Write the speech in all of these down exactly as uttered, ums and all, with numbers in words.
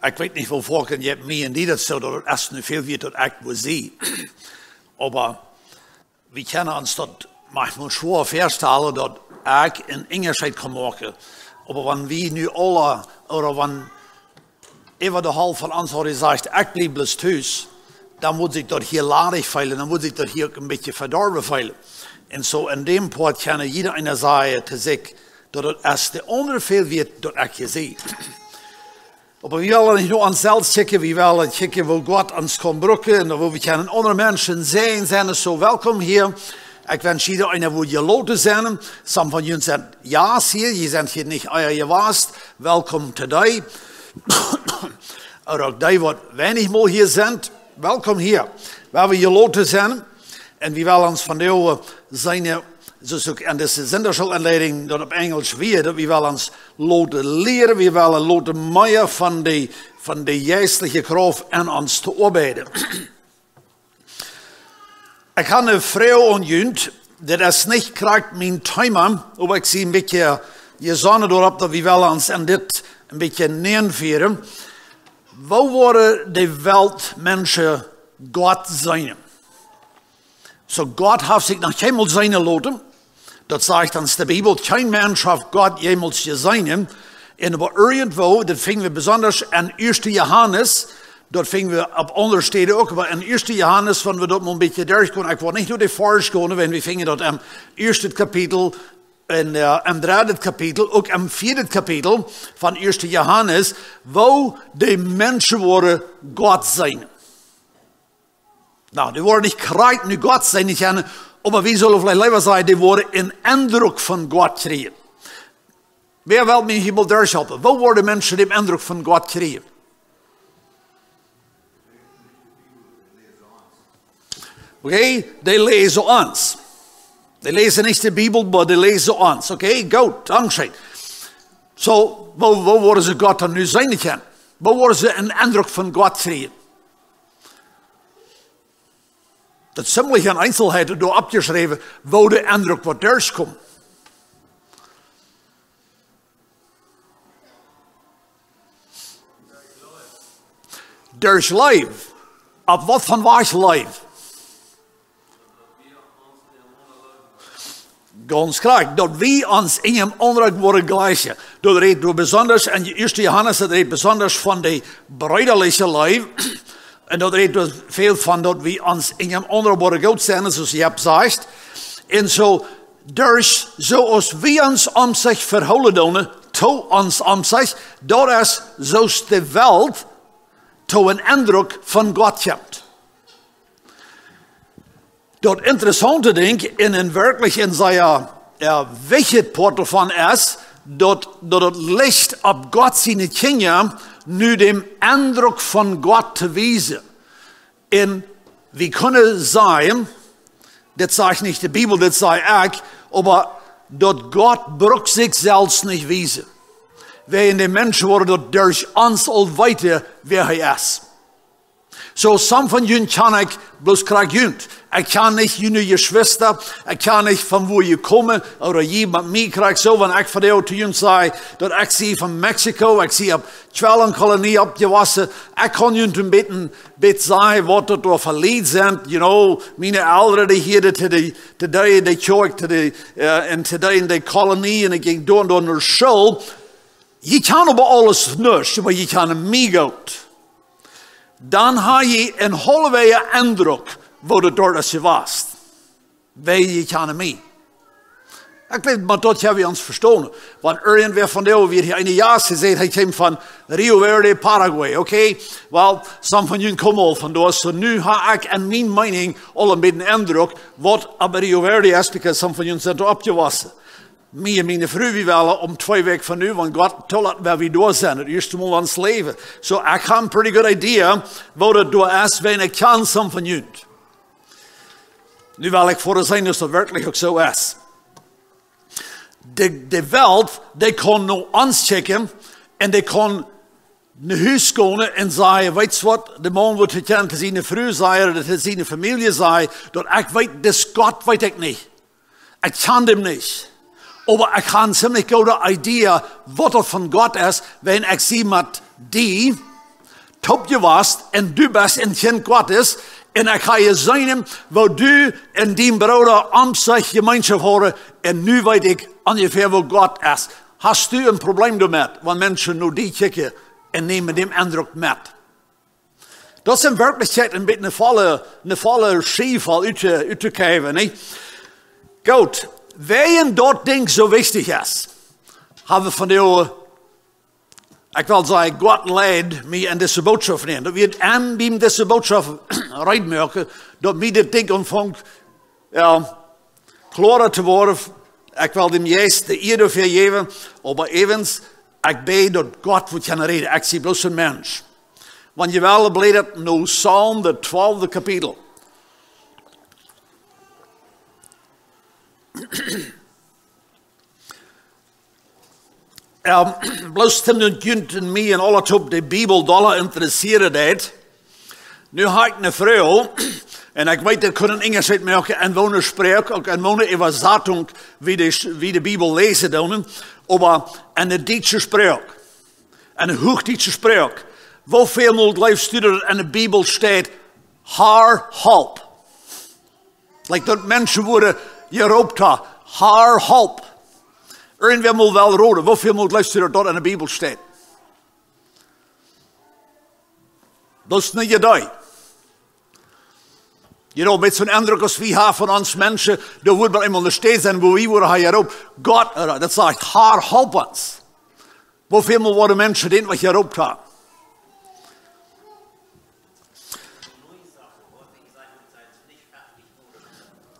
Ekj weet nich, woo foaken jeit mie un die daut soo, daut et es nu väl wieet, daut ekj wua sie. Oba wie kjennen ons daut maunchmol schwoa väastalen, daut ekj een Unjascheet kaun moaken. Oba wan wie nu aula, ooda wan äwa de Halft von ons haud jesajcht, ekj bliew bloos tus, dan wudd sikj daut hia ladich feelen, dan wudd sikj daut hia uk een bät vedorwen feelen. Un soo en däm Poat kaun jieda eena sajen to sikj, daut et es de aundre väl wieet, daut ekj hia sie. Oba wie wellen nich no ons selfst kjikjen, wie wellen kjikjen, woo Gott ons kaun brucken un woo wie kjennen aundre Menschen sajen, sennen soo welkom hia. Ekj wensch jieda eena, woo jie loten sennen. Some von junt sent Jast hia, jie sent hia nich ea jewast. Welkom to die. Ooda uk dee, waut weinich mol hia sent, welkom hia. Wie wellen jie loten sennen. Un wie wellen ons vondoag seenen, soo aus uk en dise Sindachschool-Enleidunk daut opp Enjelsch wia, daut wie wellen ons loten lieren, wie wellen loten mea von de, von de jeistliche Krauft en ons to oabeiden. Ekj hab eene Froag aun junt, daut es nich krakjt mien Thema, oba ekj sie een bät jesonnen doaropp, daut wie wellen ons en dit een bät näajen fieren. Woo woaren de Weltmenschen Gott seenen? Soo, Gott haft sikj noch kjeenmol seenen loten. Daut sajcht ons de Bibel, kjeen Mensch haft Gott jemols jeseenen. Un oba irjentwoo, daut finjen wie besonda en Ieeschte Johanes, daut finjen wie opp aundre Städen uk, oba en Ieeschte Johanes, wan wie daut mol een bät derchgonen, ekj well nich no de Varsch gonen, wan wie finjen daut em ieeschte Kapitel, en, äh, em dredde Kapitel, uk em vieede Kapitel von Ieeschte Johanes, woo de Menschen woaren Gott seenen. Nu, dee woaren nich krakjt nu Gott seenen kjennen, oba wie sellen veleicht leewa sajen, dee woaren een Endruck von Gott kjrieen. Wäa well mie hia mol derchhalpen? Woo woaren Menschen dän Endruck von Gott kjrieen? Okay, dee läsen ons. Dee läsen nich de Bibel, oba dee läsen ons. Okay, goot, dankscheen. Soo, woo, woo woaren see Gott dan nu seenen kjennen? Woo woaren see een Endruck von Gott kjrieen? Daut es ziemlich en Eenselheiten doa oppjeschräwen, woo de Endruck woat derchkomen. Derch Leew. Opp waut von Wajch Leew? Gaunz krakjt, daut wie ons eena däm aundren woaren jlikjen. Daut rät doa besonda, en Ieeschte Johanes, daut rät besonda von de breedaliche Leew. Un daut rät doa väl von, daut wie ons eena däm aundren woaren goot sennen, soo aus Jep sajcht. Un soo, derch, soo aus wie ons om sikj vehoolen doonen, to ons om sikj, daut es soo aus de Welt to een Endruck von Gott kjemt. Daut interessaunte Dinkj, un, un werkjlich een sea, jo, wichtjet Poat doavon es, daut, daut daut Licht opp Gott siene Kjinja nu däm Endruck von Gott to wiesen. Un wie kjennen sajen, dit sajcht nich de Bibel, dit saj ekj, oba daut Gott brukt sikj selfst nich wiesen. Wie en de Menschen woaren daut derch ons aul weeten, wäa hee es. Soo, some von junt kjan ekj bloos krakjt junt. Ekj kjan nich june Jeschwista, ekj kjan nich von wua jie komen, ooda jie met mie krakjt soo, wan ekj vondoag to junt saj, daut ekj sie von Mexiko, ekj sie opp Kjwellenkolonie oppjewossen, ekj kaun junt een bät, bät sajen, waut daut doa fa Lied sent, you know, miene Elren, dee hia, dee, dee, dee, dee Kjoakj, dee, äh, un dee en de Kolonie, un ekj jinkj doa un doa no School. Jie kjanen oba aules nich, oba jie kjanen mie goot. Dan ha jie een haulwäajen Endruck, woo daut doa es jewast. Wäajen jie kjanen mie. Ekj weet, mau daut ha wie ons vestonen. Wan irjentwäa von dee, wia hia een Jast, dee säd, hee kjeem von Rio Verde, Paraguay, okay? Well, some von junt komen aul von doa, soo nu ha ekj en miene Meenunk aul een bät Endruck, waut opp Rio Verde es, because some von junt sent doa oppjewossen. Mie un miene Fru, wie wellen om twee Wäakj von nu, wan Gott toolat, woa wie doa sennen, daut ieeschte Mol en ons Läwen. Soo, ekj ha een pretty good idea, woo daut doa es, wan ekj kjan some von junt. Nu well ekj fa junt seenen, aus daut werkjlich uk soo es. De, de Welt, dee kaun no ons kjikjen, un dee kaun no Hus gonen un sajen, weetst waut, de Maun woat to kjanen, to siene Fru sajen, ooda to siene Famielje sajen, daut ekj weet, dis Gott weet ekj nich. Ekj kjan däm nich. Oba ekj ha eene ziemlich goode Idee, waut daut von Gott es, wan ekj sie met die, toop jewast un du best een Kjint Gottes un ekj ha jeseenen, woo du un dien Brooda aum Tisch Jemeenschoft hauden un nu weet ekj onjefäa, woo Gott es. Hast du een Probleem doamet, wan Menschen no die kjikjen un nämen dän Endruck met? Daut es en Werkjlichkjeit een bät een volle, een volle Schiefel ut to, ut to kjrieen, nä? Goot, wäajen daut Dinkj soo wichtich es, ha wie vondoag, ekj well sajen, Gott leid mie en dise Bootschoft nenn. Daut wie et en biem dise Bootschoft reed moaken, daut mie dit Dinkj aunfunk, jo, kloara to woaren. Ekj well däm Jeist de Ea doafäa jäwen, oba äwent, ekj bäd daut Gott woat kjennen räden. Ekj sie bloos een Mensch. Wan jie wellen, blädat no Psalm, daut twalfte Kapitel. Ähm, bloos toom daut junt un mie un aule toop de Bibel dolla interessieren deit. Nu ha ekj eene Fru, un ekj weet, daut kaun een Unjascheet moaken, en woone Sproak, uk en woone Äwasatunk, woo dee, woo dee Bibel läsen doonen, oba en de dietsche Sproak, en de huachdietsche Sproak. Woo väl mol jleefst du, daut en de Bibel steit, Herr, help? Like daut Menschen woaren jeroopt haben, Herr, help. Irjentwäa mol well roden, woo väl mol jleefst du, daut daut en de Bibel steit? Daut es nich de Idee. You know, met soon Endruck aus wie haben von ons Menschen, doa woat mol eemol eene Städ sennen, wua wie woaren haben jeroopt, Gott, äh, daut sajcht, Herr, help ons. Woo väl mol woaren Menschen dän, waut jeroopt haben?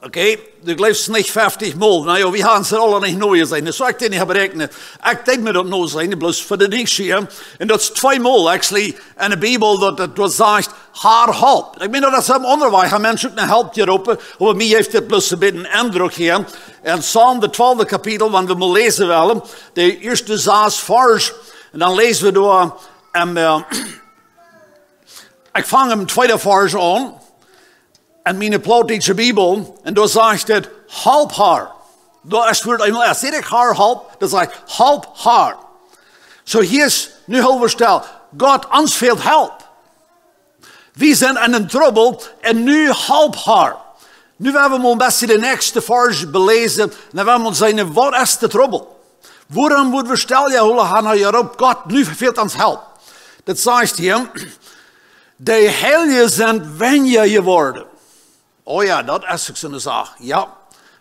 Okay, du jleefst nich feftich mol. Na jo, wie haben se aule nich nojeseenen. Soo ekj deed nich beräakjnen. Ekj deed mie daut noseenen, bloos fa de Dietsche. Un daut es twee mol, actually, en de Bibel, daut et doa sajcht, Herr, help. Ekj meen, daut es een aundra Wajch, haben Menschen uk no Help jeroopen, oba mie jeft dit bloos een bät een Endruck hia. En Psalm, daut twalfte Kapitel, wan wie mol läsen wellen, de ieeschte sas Varsch, un dan läsen wie doa, un, äh, ekj fang em tweeden Varsch aun, en miene plautdietsche Bibel, un doa sajcht et, Help, Herr. Doa es Wuat eemol es. Seht jie, Herr, help? Daut sajcht, Help, Herr. Soo hia es, nu hoolen wie stell. Gott, ons fält Help. Wie sent en een Trubbel un nu help, Herr. Nu woa wie mol een bät de näakjste Varsch beläsen. Dan woa wie mol seenen, waut es de Trubbel? Wuarom woa wie stell jehoolen haben, jeroopt, Gott, nu fält ons Help? Daut sajcht hia, de Heilje sent wenja jeworden. Oh jo, daut es uk soone Sach. Jo.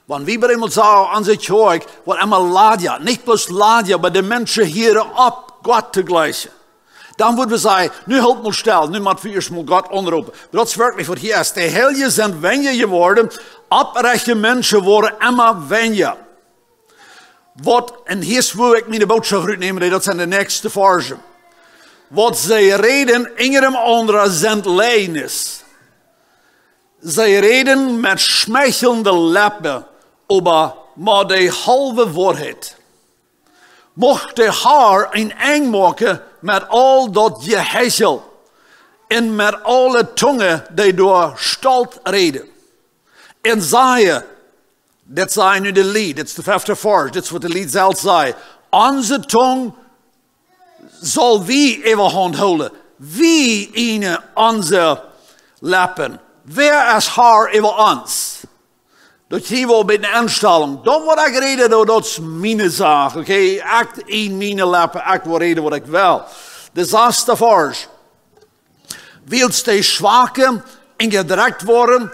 Wan wie bie eemol sajen, onse Kjoakj, waut emma ladja, nich bloos ladja, oba de Menschen hieren opp, Gott to jlikjen. Dan woa wie sajen, nu hoolt mol stell, nu mott wie ieescht mol Gott aunroopen. Daut es werkjlich waut hia es. De Heilje sent wenja jeworden, opprechte Menschen woaren emma wenja. Waut, un hia es, wua ekj miene Bootschoft rutnämen, daut sent de näakjste Varsch. Waut see räden unja aundre sent Läajes. See räden met schmeichelnde Leppen, oba met de haulwe Woarheit. Mucht de Herr een Enj moaken met aul daut Jehechel un met aule Tungen, dee doa stolt räden. Un sajen, daut sajen nu de Lied, dit es de fefte Varsch, dit es waut de Lied selfst sajen. Onse Tung saul wie äwahaunt hoolen, wie ieejne onse Leppen. Wäa es Herr äwa ons? Daut hia woat met eene Enstalunk. Daut waut ekj räd, daut, daut es miene Sach, okay? Ekj ieej miene Leppen, ekj woa räden waut ekj well. De saste Varsch. Wiels de Schwake un jedrekjt woaren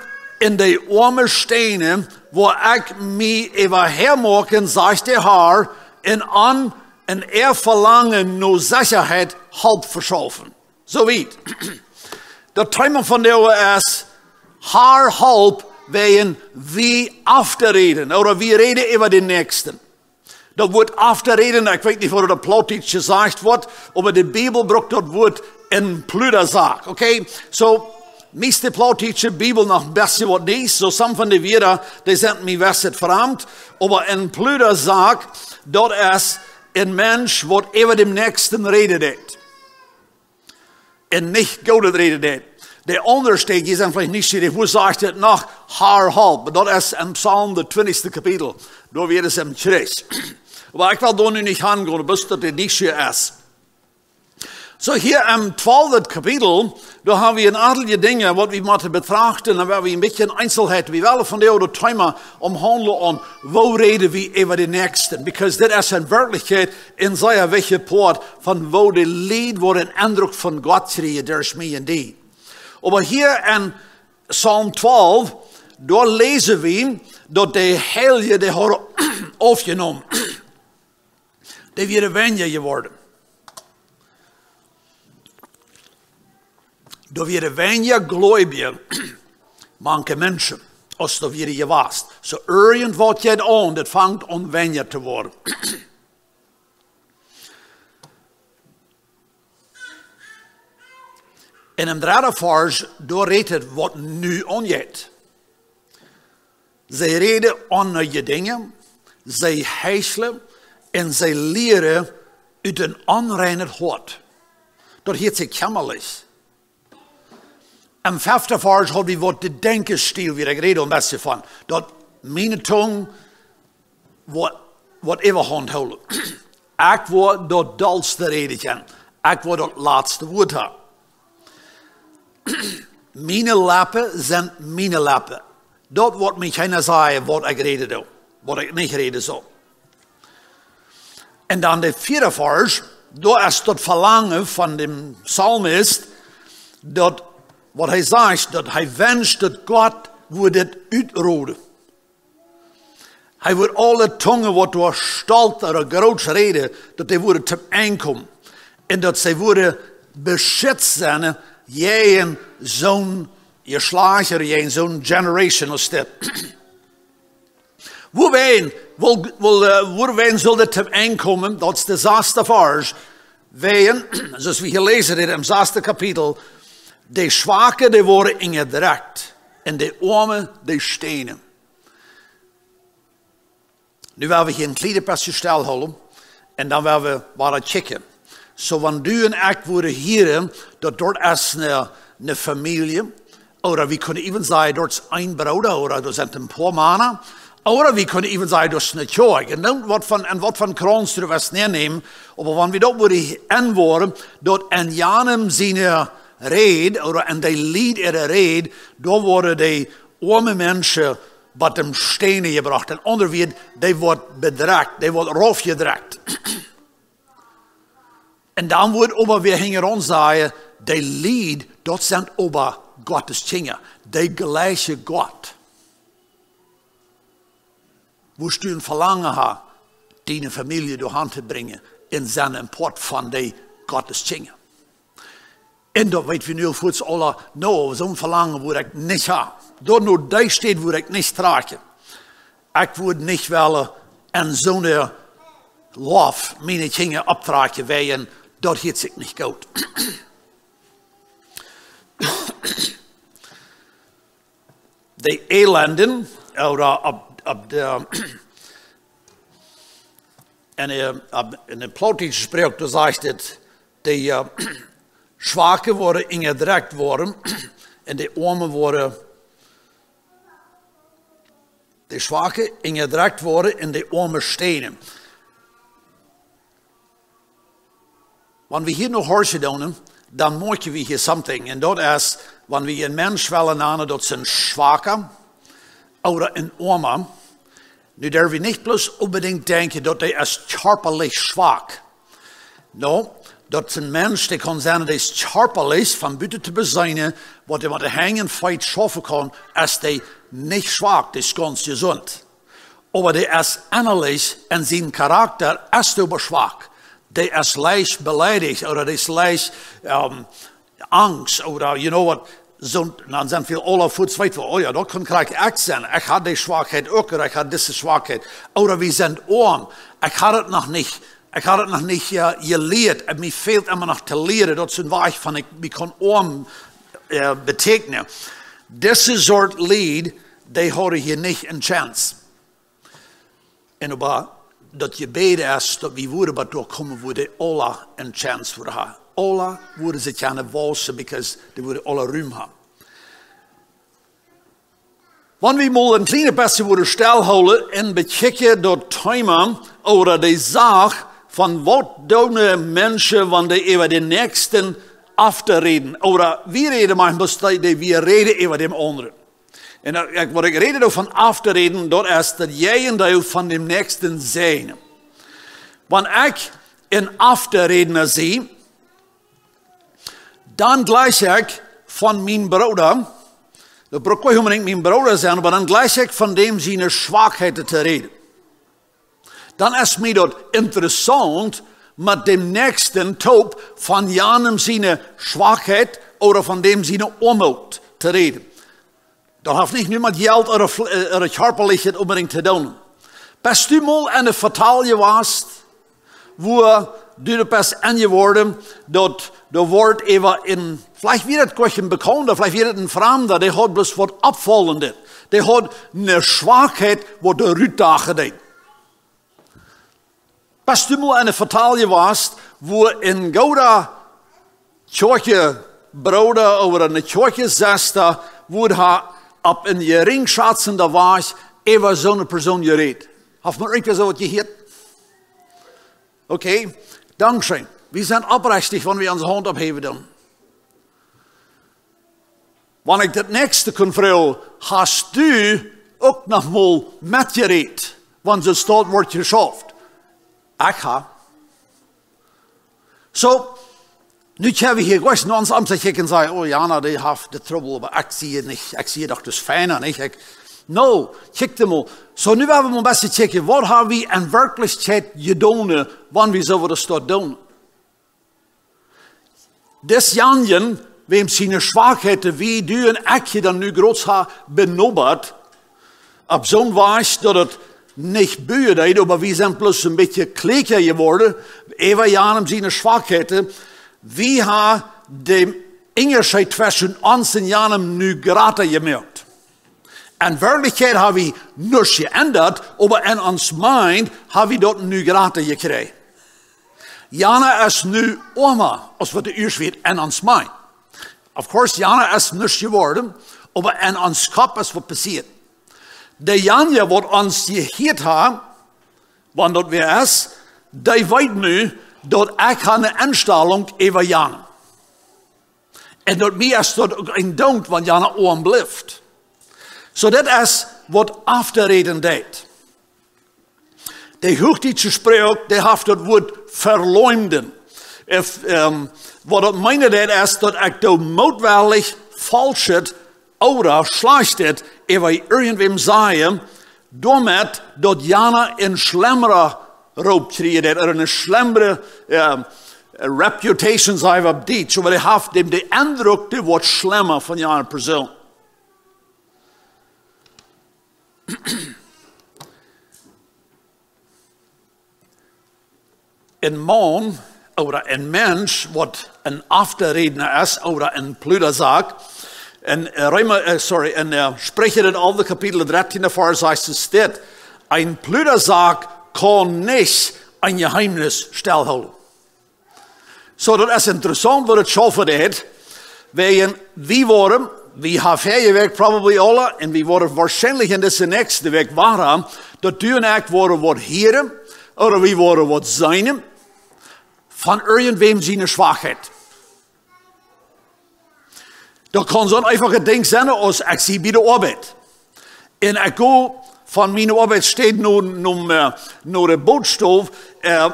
un de Oame stänen, woa ekj mie äwa häa moaken, sajcht de Herr, un an äa Velangen no Sechaheit Help veschaufen. Soo wiet. Daut Thema vondoag es, Herr, help, wäajen wie auftoräden, ooda wie räden äwa dän Näakjsten. Daut Wuat auftoräden, ekj weet nich, waut daut opp Plautdietsch jesajcht woat, oba de Bibel brukt daut Wuat en Pludersaak, okay? Soo, mie es de plautdietsche Bibel noch een bät waut Niees, soo some von de Wieed, dee sent mie waut framd, oba en Pludersaak, daut es een Mensch, waut äwa dän Näakjsten räden deit. Un nich Goodet räden deit. De aundre Städ, jie sent veleicht nich schiedich, wua sajcht et noch, Herr, help? Daut es en Psalm, daut twintichste Kapitel. Doa wia et em Kjrich. Oba ekj well doa nu nich hangonen, bloos daut et nich soo es. So, hia em twalften Kapitel, doa ha wie een auntal Dinja, waut wie motten betrachten, un woa wie een bät Eenzelheiten, wie wellen von de Thema omhaundlen, aun, woo räden wie äwa dän Näakjsten? Because dit es en Werkjlichkjeit een sea wichtja Poat von woo de Lied woaren Eindruck von Gott kjrieen derch mie un die. Oba hia en Psalm twalf, doa läsen wie, daut de Heilje, dee hauden aufjenomen. Dee wieren weinja jeworden. Doa wieren weinja Gleubje mank de Menschen, aus doa wieren jewast. So irjentwaut jeit aun, daut fangt aun weinja to woaren. En em dredden Varsch, doa rät et, waut nu aunjeit. See räden onneedje Dinja, see heichlen un see lieren ut een onreinet Hoat. Daut hieet sikj kjammerlich. Em feften Varsch haud wie, waut de Denkjenstil wia, ekj räd een bät von, daut miene Tung woat, woat äwahaunt hoolen. Ekj woa daut dollste räden kjennen. Ekj woa daut latste Wuat haben. Miene Leppen sent miene Leppen. Daut woat mie kjeena sajen, waut ekj räden doo, waut ekj nich räden saul. Un dan de vieede Varsch, doa es daut Velangen von dän Psalmist, daut, waut hee sajcht, daut hee wenscht, daut Gott wudd dit utroden. Hee wudd aule Tungen, waut doa stolt ooda groot räden, daut dee wudden toom Enj komen. Un daut see wudden beschitzt sennen jäajen soon Jeschlajcht, jäajen soon generation aus dit. Wuarom, wuarom, äh, wuarom sull dit toom Enj komen? Daut es de sasste Varsch. Wäajen, soo aus wie hia läsen, em sassten Kapitel, de Schwake, dee woaren unjadrekjt, un de Oame, dee stänen. Nu woa wie hia een kjlien bät stell hoolen, un dan woa wie wada kjikjen. So, wan du un ekj wudden hieren, daut doa es eene, eene Famielje, ooda wie kunnen even sajen, doa es een Brooda, ooda doa sent een poa Mana, ooda wie kunnen even sajen, doa es eene Kjoakj. Un dan waut von, un waut von Krauns du woascht nämen, oba wan wie daut wudden enwoaren, daut en janem siene Räd, ooda en de Lied äare Räd, doa woaren de oame Menschen bie dän Stänen jebrocht. En aundre Wieed, dee woat bedrekjt, dee woat raufjedrekjt. Un dan woat oba wäa hinjaraun sajen, de Lied, daut sent oba Gottes Kjinja, dee jlikjen Gott. Wurscht du een Velangen haben, diene Famielje doahan to brinjen, un sennen een Poat von de Gottes Kjinja? Un daut weet wie nu aul fuaz aula, no, soon Velangen wudd ekj nich haben. Doa no dee Städ wudd ekj nich trakjen. Ekj wudd nich wellen en soone Loft miene Kjinja opptrakjen, wäajen daut hieet sikj nich goot. De Elenden, ooda opp, opp de, en de, opp, en de plautdietsche Sproak, doa sajcht et, de, äh, Schwake woaren unjadrekjt woaren, un de Oame woaren, de Schwake unjadrekjt woaren un de Oame stänen. Wan wie hia no horchen doonen, dan moakjen wie hia something. Un daut es, wan wie een Mensch wellen nanen, daut es een Schwaka ooda een Oama. Nu derw wie nich bloos onbedinjt denkjen, daut dee es kjarpalich schwak. No, daut es een Mensch, dee kaun sennen, dee es kjarpalich, von buten to beseenen, waut dee met de Henj un Feet schaufen kaun, es dee nich schwak, dee es gaunz jesunt. Oba dee es ennalich en sien Charakter es dee oba schwak. Dee es leicht beleidicht ooda dee es leicht, ähm, Angst ooda, you know what, soon, dan sent wie aula fuaz, weet wie, oh jo, daut kaun krakjt ekj sennen. Ekj hab dee Schwakheit uk, ooda ekj hab dise Schwakheit. Ooda wie sent oam. Ekj hab et noch nich, ekj hab et noch nich, äh, jelieet. Un mie fält emma noch to lieren, daut es een Wajch von ekj, wie kaun oam, äh, betäkjnen. Dise Sort Lied, dee hauden hia nich eene Chance. Un oba daut Jebäd es, daut wie wudden bat doa komen, wua dee aula eene Chance wudden haben. Aula wudden see kjennen wausen, because dee wudden aula Rum haben. Wan wie mol een kjlien bät wudden stell hoolen un bekjikjen daut Thema ooda de Sach Von waut doonen Menschen, wan dee äwa dän Näakjsten aufräden? Ooda wie räden maunchmol, dee, dee wie räden äwa dän aundren. Un daut, ekj, waut ekj räd doavon aufräden, daut es daut Jäajendeel von dän Näakjsten sennen. Wan ekj een Aufrädna sie, dan jlikj ekj von mienen Brooda, daut brukt nich onbedinjt mienen Brooda sennen, oba dan jlikj ekj von däm siene Schwakheiten to räden. Dan es mie daut interessaunt, met däm Näakjsten toop von janem siene Schwakheit ooda von däm siene Oamoot to räden. Daut haft nich mau met Jelt ooda, fl- eh, ooda Kjarpalichet onbedinjt to doonen. Best du mol enne Famielje jewast, wua du daut best enjeworden, daut doa wort äwa een, veleicht wia daut goanich een Bekaunda, veleicht wia daut een Framda, dee haud bloos waut Oppfaulendet. Dee haud eene Schwakheit, waut doa rutdach deed. Best du mol enne Famielje jewast, wua een gooda Kjoakjenbrooda ooda eene Kjoakjensesta, wua hee opp eene jerinjschatzende Wies äwa soone Persoon jerät? Haft mol irjentwäa soo waut jehieet? Okay, dankscheen. Wie sent oprechtich, wan wie onse Haunt opphäwen doonen. Wan ekj daut näakjste kunn froagen: Hast du uk noch mol metjerät, wan soo waut wort jeschauft? Ekj ha. Soo, nu kjenn wie hia jlikj no ons omkjikjen un sajen: "Oh, Jana, dee haft de Trubbel, oba ekj sie nich, ekj sie doch daut Feine, nich?" Ekj, no, kjikj mol. Soo, nu woa wie mol een bät kjikjen, waut ha wie en Werkjlichkjeit jedonen, wan wie soo waut doa doonen? Dis Jana, wäm siene Schwakheiten wie, du un ekj hia dan nu groots ha benobat, opp soon Wies, daut et nich buen deed, oba wie sent bloos een bät kjlieekja jeworden, äwa janem siene Schwakheiten, wie ha dän Unjascheet tweschen ons un janem nu jrata jemoakt. En Werkjlichkjeit ha wie nuscht jeendat, oba en ons mind ha wie daut nu jrata jekjräajen. Jana es nu oama aus waut hee ieescht wia en ons mind. Of course, Jana es nuscht jeworden, oba en ons Kopp es waut passieet. De Jana, waut ons jehieet haft, wan daut wäa es, dee weet nu, daut ekj ha eene Enstalunk äwa Jana. Un daut mie es daut uk een Doont, wan Jana oam blift. Soo, daut es waut aufräden deit. De huachdietsche Sproak, dee haft daut Wuat verleumden. Ef, ehm, waut daut meenen deit, es daut ekj doo mootwellich faulschet ooda schlajchtet äwa irjentwäm sajen, doamet daut Jana een schlemren Roop kjrieen deit, ooda eene schlemre, ehm, reputation, saj wie opp Dietsch, oba dee haft dän, dän Endruck, dee woat schlema von jane Persoon. Een Maun ooda een Mensch, waut een Aufrädna es, ooda een Pludasack, en, eh, Reema, eh, sorry, en, eh, Spricha, daut alfte Kapitel, dartiende Varsch, sajcht et dit: "Een Pludasack kaun nich een Jeheemnis stellhoolen." Soo, daut es interessaunt, waut et schaufen deit. Wäajen wie woaren, wie ha väaje Wäakj probably aula, un wie woaren woarschienlich en dise näakjste Wäakj woaren, daut du un ekj woaren waut hieren, ooda wie woaren waut seenen, von irjentwäm siene Schwakheit. Daut kaun soon eefachet Dinkj sennen aus: Ekj sie bie de Oabeit. Un ekj go von miene Oabeitsstäd no, no, eh, no de Bootstow, eh,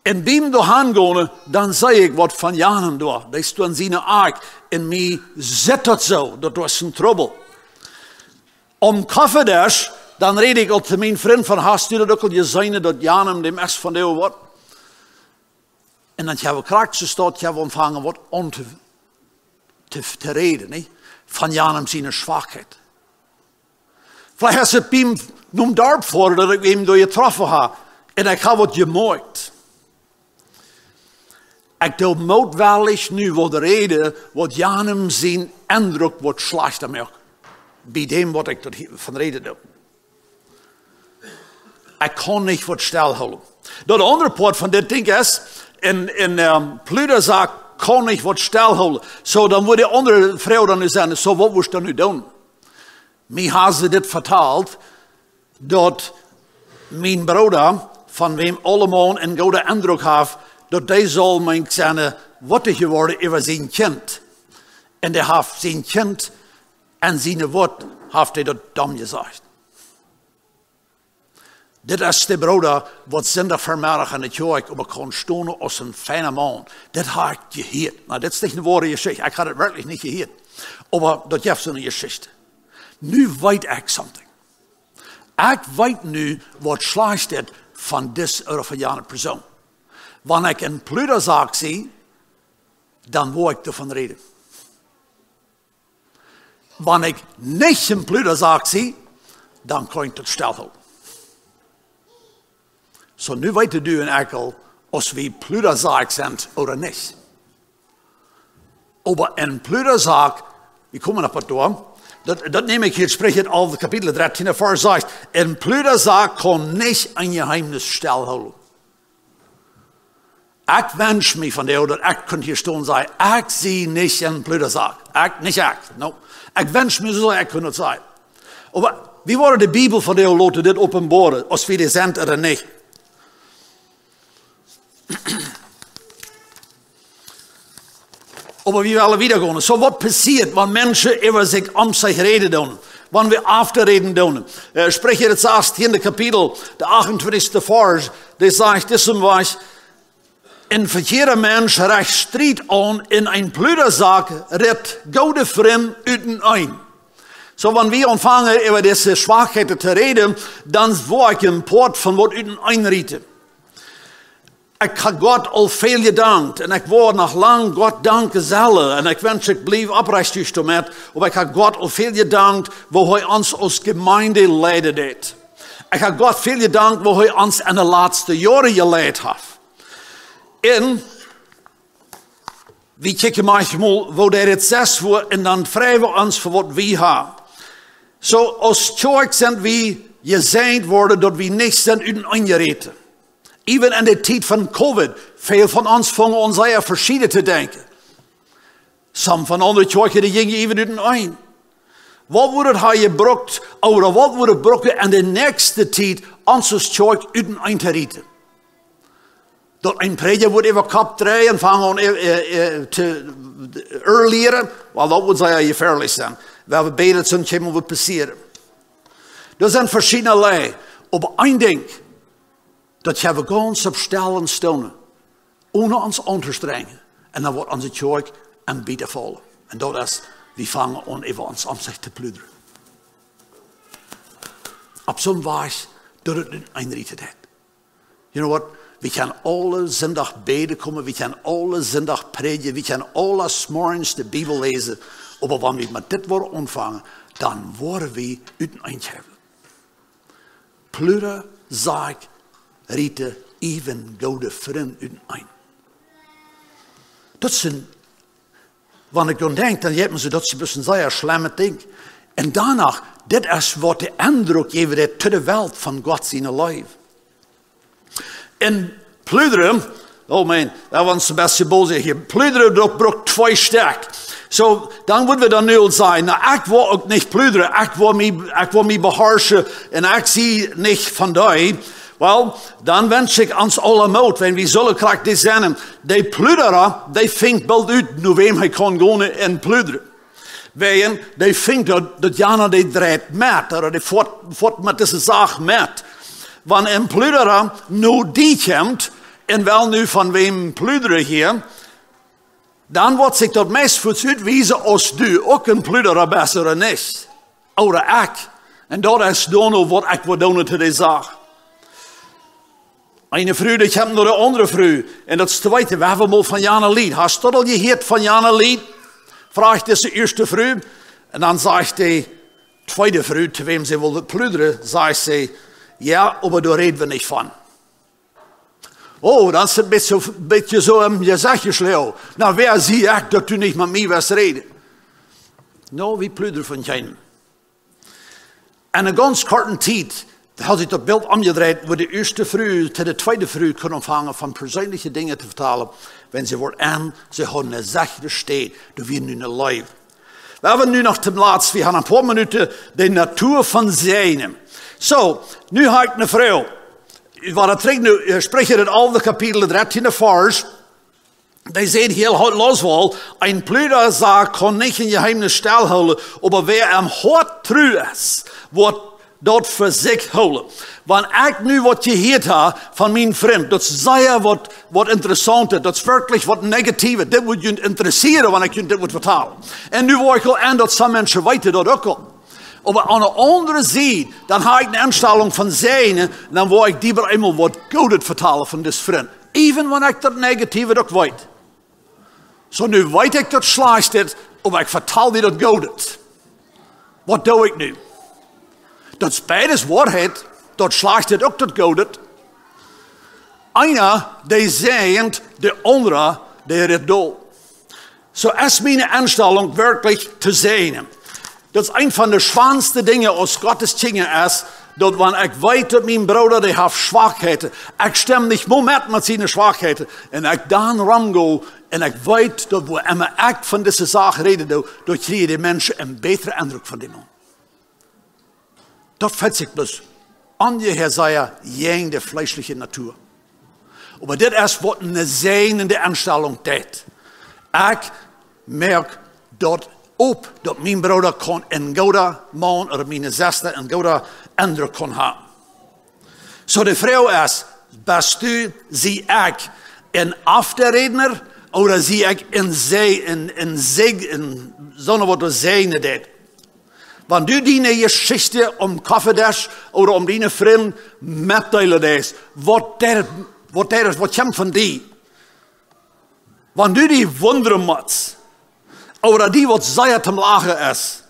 un biem doahan gonen, dan see ekj waut von janem doa. Dee es doa en siene Akj. Un mie sitt daut soo, daut doa es een Trubbel. Aum Koffiedisch, dan räd ekj aul to mienen Frint von: "Hast du daut uk aul jeseenen, daut janem, däm es von dee waut?" Un dan ha wie krakjt soo staut, ha wie aunjefongen waut aun to, to, to räden, nä? Von janem siene Schwakheit. Veleicht es et biem nom Darp foaren, daut ekj am doa jetroffen ha. Un ekj ha waut jemoakt. Ekj doo mootwellich nu waut räden, waut janem sien Endruck waut schlajchta moakt. Bie däm, waut ekj doa hia von räden doo. Ekj kaun nich waut stellhoolen. Daut aundre Poat von dit Dinkj es, een, een, ehm, Pludasack kaun nich waut stellhoolen. Soo, dan woat de aundre Froag dan nu sennen: "Soo, waut woascht du dan nu doonen?" Mie ha see dit vetalt, daut mien Brooda von wäm aulemaun een gooden Endruck haft, daut dee saul meent sennen, waut hee jeworden äwa sien Kjint. Un dee haft sien Kjint en siene Wut, haft hee daut domm jesajcht. Dit es de Brooda, waut Sindach Vemeddach en de Kjoakj oba kaun stonen aus een feina Maun. Dit hab ekj jehieet. Nu, dit es nich eene woare Jeschicht. Ekj hab daut werkjlich nich jehieet. Oba daut jeft soone Jeschicht. Nu weet ekj something. Ekj weet nu, waut schlajcht es von dise ooda von jane Persoon. Wan ekj een Pludasack sie, dan woa ekj doavon räden. Wan ekj nich een Pludasack sie, dan kaun ekj daut stell hoolen. Soo, nu weeten du un ekj aul, aus wie Pludasack sent ooda nich. Oba een Pludasack, wie komen opp daut doa, daut, daut näm ekj hia, Spricha, aul Kapitel dartieen, Varsch sas, een Pludasack kaun nich een Jeheemnis stell hoolen. Ekj wensch mie von die, daut ekj kunn hia stonen un sajen, ekj sie nich een Pludasack. Ekj, nich ekj. No. Ekj wensch mie soo, ekj kunn daut sajen. Oba wie woaren de Bibel vondoag loten dit openboaren, aus wie dee sent ooda nich. Oba wie wellen wieda gonen. Soo, waut passieet, wan Menschen äwa sikj om sikj räden doonen? Wan wie aufräden doonen? Äh, Spricha, daut sastieende Kapitel, de achtuntwintichste Varsch, dee sajcht, dit es een Varsch: Een vekjieeda Mensch recht Striet aun, un een Pludasack rit goode Frind uteneen. Soo, wan wie aunfangen äwa dise Schwakheiten to räden, dan woa ekj een Poat von waut uteneen rieten. Ekj hab Gott aul väl jedankt un ekj woa noch lang Gott danken sellen. Un ekj wensch, ekj bliew oprechtich doamet, oba ekj hab Gott aul väl jedankt, woo hee ons aus Jemeent leiden deed. Ekj hab Gott väl jedankt, woo hee ons en de latste Joaren jeleit haft. Un wie kjikjen maunchmol, woo dee daut sest wua, un dan freien wie ons fa waut wie haben. Soo, aus Kjoakj sent wie jesäajent worden, daut wie nich sent uteneen jerieten. Even en de Tiet von Covid, väl von ons fungen aun sea veschieden to denkjen. Some von aundre Kjoakjen, dee jinjen even uteneen. Waut wudd daut haben jebrukt, ooda waut wudd daut brucken en de näakjste Tiet, ons aus Kjoakj uteneen to rieten? Daut een Prädja wudd äwa Kopp dreien un fangen aun, äh, äh, äh, to, äh, lieren, wiels daut wudd sea jefäadlich sennen. Wie haben bäden, daut soont kjeenmol wudd passieren. Doa sent veschiedne Läajen. Oba een Dinkj, daut haben wie gaunz opp stellen stonen, onen ons auntostrenjen. Un dan woat onse Kjoakj een bät faulen. Un daut es, wie fangen aun, äwa ons om sikj to pludren. Opp soon Wajch, daut et nich eenrieten deit. You know what? Wie kjennen aule Sindach bäden komen, wie kjennen aule Sindach prädjen, wie kjennen aule Morjes de Bibel läsen. Oba wan wie met dit woaren aunfangen, dan woaren wie uteneen kjrieen. Pludasack rieten even goode Frind uteneen. Daut sent, wan ekj doaraun denkj, dan jeit mie soo, daut es een bät een sea schlemmet Dinkj. Un doano, dit es waut de Endruck jeft, daut to de Welt von Gott siene Leew. Un pludren, oh Maun, daut wia een bät bosich hia. Pludren, daut brukt twee Stekj. Soo, dan wudden wie dan nu aul sajen, na, ekj woa uk nich pludren, ekj woa mie, ekj woa mie beharschen un ekj sie nich von dee. Well, dan wensch ekj ons aule Moot, wan wie sellen krakjt dit sennen. De Pludra, dee finjt boolt ut, no wäm hee kaun gonen un pludren. Wäajen, dee finjt daut, daut jana dee dreit met, ooda dee foat, foat met dise Sach met. Wan een Pludra no die kjemt, un well nu von wäm pludren hia, dan woat sikj daut meist fuaz utwiesen, aus du uk een Pludra best ooda nich. Ooda ekj. Un daut es dan uk waut ekj woa doonen to dee Sach. Eene Fru, dee kjemt no de aundre Fru. Un daut es tweede, wie haben mol von jana Lied. Hast du aul jehieet von jana Lied? Fruach dise ieeschte Fru. Un dan sajcht de tweede Fru, to wäm see wull pludren, sajcht see, jo, oba doa räd wie nich von. Oh, dan es et een bät, bät soo em Jesecht jeschloagen. Na, wäa sie ekj, daut du nich met mie west räden? No, wie pludren von kjeenem. En eene gaunz korte Tiet haud sikj daut Bilt omjedreit, wua de ieeschte Fru to de tweede Fru kunn aunfangen von perseenelje Dinja to vetalen, wan see wort en, see hauden eene sechre Städ, doa wia nu eene Leew. Wie haben nu noch toom latst, wie haben een poa Minuten, de Natua von Säajnen. Soo, nu hab ekj eene Froag. Wie woaren trigj no, äh, Spricha, daut alfte Kapitel, daut dartieende Varsch. Dee sajcht hia, hia, lot ons woll, een Pludasack kaun nich een Jeheemnis stellhoolen, oba wäa aum Hoat tru es, woat daut fa sikj hoolen. Wan ekj nu waut jehieet hab von mien Frint, daut es sea waut, waut Interessauntet, daut es werkjlich waut Negatiewet, dit wudd junt interessieren, wan ekj junt dit wudd vetalen. Un nu woa ekj aul en daut some Menschen weeten daut uk aul. Oba aun de aundre Sied, dan hab ekj eene Enstalunk von sennen, dan woa ekj die oba eemol waut Goodet vetalen von dis Frint. Even wan ekj daut Negatiewet uk weet. Soo, nu weet ekj daut Schlajchtet, oba ekj vetal die daut Goodet. Waut doo ekj nu? Daut es beides Woarheit, daut Schlajchtet uk daut Goodet. Eena, dee säajent, de aundra, dee rät dol. Soo es miene Enstalunk werkjlich to säajnen. Daut es eent von de schwoaste Dinja aus Gottes Kjinja es, daut wan ekj weet, daut mien Brooda, dee haft Schwakheiten, ekj stemm nich mol met met siene Schwakheiten, un ekj dan romgo, un ekj weet, daut wua emma ekj von dise Sach räden doo, doa kjrieen de Menschen eenen bätren Endruck von däm Maun. Daut felt sikj bloos aun je her sea jäajen de fleeschliche Natua. Oba dit es waut eene säajnende Enstalunk deit. Ekj moak daut op, daut mien Brooda kaun een gooda Maun ooda miene Sesta een gooda Endruck kaun haben. Soo, de Froag es, best du, sie ekj een Aufrädner ooda sie ekj een Sä-, een, een Säajen, een, soo waut to säajnen deit? Wan du diene Jeschicht aum Koffiedesch ooda aun diene Frind metdeelen deist, waut deit, waut deit, waut kjemt von die? Wan du die wundren motst, ooda die waut sea toom Lachen es,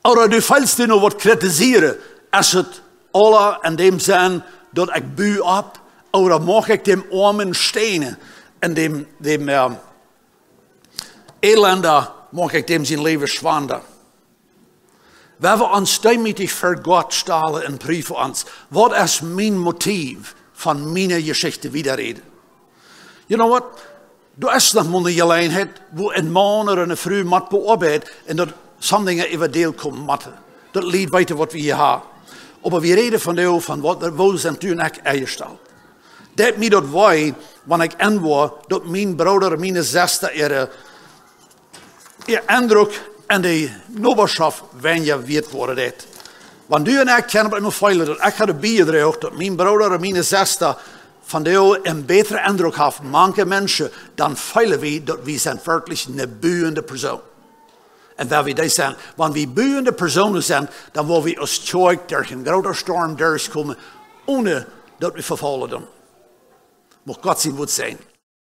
ooda du feelst die noch waut kritisieren, es et aula en däm Senn, daut ekj bu opp, ooda moak ekj däm Oamen stänen, un däm, däm, äh, Elenda, moak ekj däm sien Läwen schwanda? Wan wie ons deemootich ver Gott stalen un priefen ons, waut es mien Motiv von miene Jeschicht wieda räden? You know what? Doa es noch mol eene Jeläajenheit, wua een Maun ooda eene Fru mott beoabeiden un daut some Dinja äwa däl komen motten. Daut Lied weeten waut wie hia haben. Oba wie räden von de, von waut, woo sent du un ekj enjestalt? Deit mie daut wee, wan ekj enwoa, daut mien Brooda, miene Sesta, äare, äa Endruck en de Nobaschoft weinja wieet woaren deit. Wan du un ekj kjennen opp eemol feelen, daut ekj hab biejedroagen, daut mien Brooda ooda miene Sesta von die een bätren Endruck haft mank Menschen, dan feelen wie, daut wie sent werkjlich eene buende Persoon. Un wan wie dee sent, wan wie buende Persoonen sent, dan woa wie aus Kjoakj derch een grooten Storm derchkomen, onen daut wie vefaulen doonen. Mucht Gott sien Wuat säajnen.